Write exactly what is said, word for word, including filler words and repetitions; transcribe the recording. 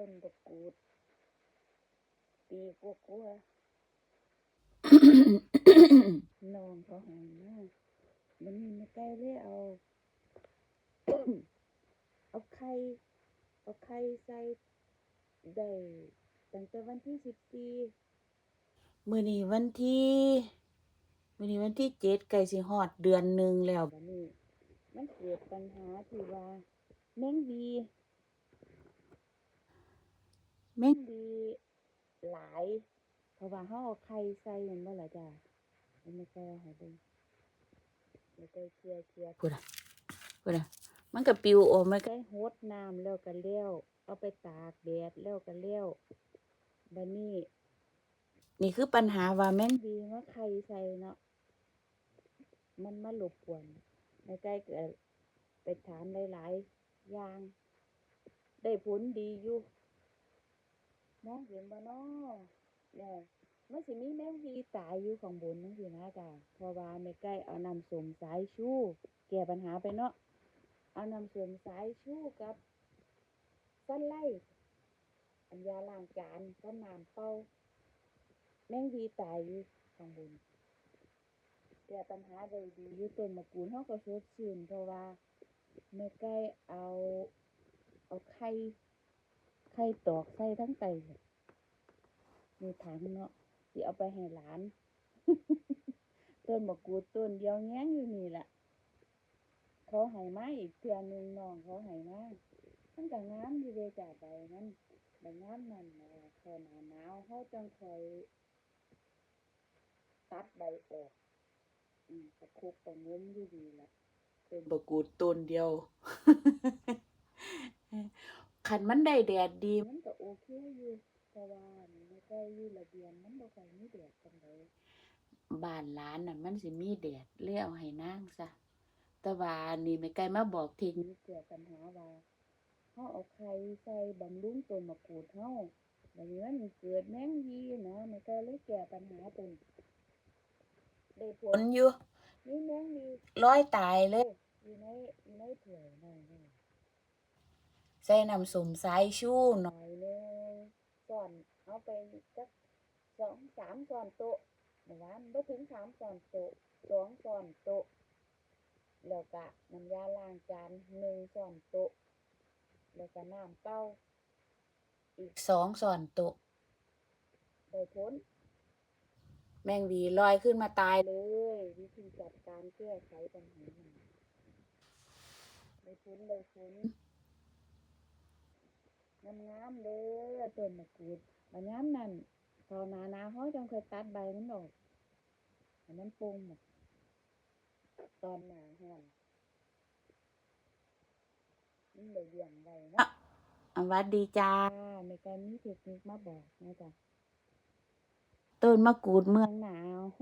ต้นบักกูด ปีกว่าๆ น้องเขาให้มา บัดนี้แม่ไก่เลยเอา เอาไข่ เอาไข่ใส่ได้ตั้งแต่วันที่สิบสี่ มื้อนี้วันที่ มื้อนี้วันที่เจ็ด ใกล้สิฮอดเดือนหนึ่งแล้ว บัดนี้มันเกิดปัญหาที่ว่าแมงวี แมงวีหลาย เพราะว่าเฮาเอาไข่ใส่แม่นบ่ล่ะจ้า เอาแม่ไก่เอาให้เบิ่ง แม่ไก่เคลียร์เคลียร์ พุ้นน่ะ พุ้นน่ะ มันก็ปลิวออก แม่ไก่หดน้ำแล้วก็แล้ว เอาไปตากแดดแล้วก็แล้ว บัดนี้ นี่คือปัญหาว่าแมงวีมาไข่ใส่เนาะ มันมารบกวน แม่ไก่ก็ไปถามหลายๆอย่าง ได้ผลดีอยู่ มองเห็นบ่น้อ เนี่ย มันสิมีแมงวีตายอยู่ข้างบนจังซี้นะจ้ะ เพราะว่าแม่ไก่เอาน้ำส้มสายชู แก้ปัญหาไปเนาะ เอาน้ำส้มสายชูกับซันไลท์ อันยาล้างจานกับน้ำเป่า แมงวีตายอยู่ข้างบน แก้ปัญหาได้ดีอยู่ ต้นมะกรูดเฮาก็สดชื่น เพราะว่าแม่ไก่เอา เอาไข่ ไข่ตอกใส่ทั้งไตเลย มีถังเนาะ สิเอาไปให้หลาน ต้นมะกรูดต้นเดียวแง้งอยู่นี่แหละ เขาให้มาอีกเทื่อหนึ่ง น้องเขาให้มา มันก็งามอยู่เด้จ้ะ ใบมัน ใบงามนั่นนะ พอหน้าหนาวเขาจังค่อยตัดใบออก อืม ตะครุบตะงุ้มอยู่ดีละ เป็นบักกูดต้นเดียว คันมันได้แดดดี มันก็โอเคอยู่ แต่ว่านี่แม่ไก่อยู่ระเบียง มันบ่ค่อยมีแดดปานใด บ้านหลานน่ะมันสิมีแดด เลยเอาให้นางซะ แต่ว่านี่แม่ไก่มาบอกเทคนิคแก้ปัญหาว่า เฮาเอาไข่ใส่บำรุงต้นมะกรูดเฮา บัดนี้มันเกิดแมงวีนะ แม่ไก่เลยแก้ปัญหาต้น ได้ผลอยู่ มีแมงวีลอยตายเลย อยู่ใน อยู่ในถ้วยนั่นเลย ใส่น้ำส้มสายชูหน่อยหนึ่ง ช้อน เอาไปจักสองสามช้อนโต๊ะ เมื่อวานบ่ถึงสามช้อนโต๊ะ สองช้อนโต๊ะ แล้วก็น้ำยาล้างจานหนึ่งช้อนโต๊ะ แล้วก็น้ำเปล่าอีกสองช้อนโต๊ะ ได้ผล แมงวีลอยขึ้นมาตายเลย วิธีจัดการแก้ไขปัญหามัน ได้ผล ได้ผล งามๆเด้อ ต้นมะกรูด บัดยามนั้น เข้าหน้าหนาว เฮาจังค่อยตัดใบมันออก ให้มันโป่งหมด ตอนหน้าร้อน มันได้เลี้ยงไว้เนาะ อ่ะ สวัสดีจ้า แม่ไก่มีเทคนิคมาบอกนะจ๊ะ ต้นมะกรูดเมืองหนาว โฮ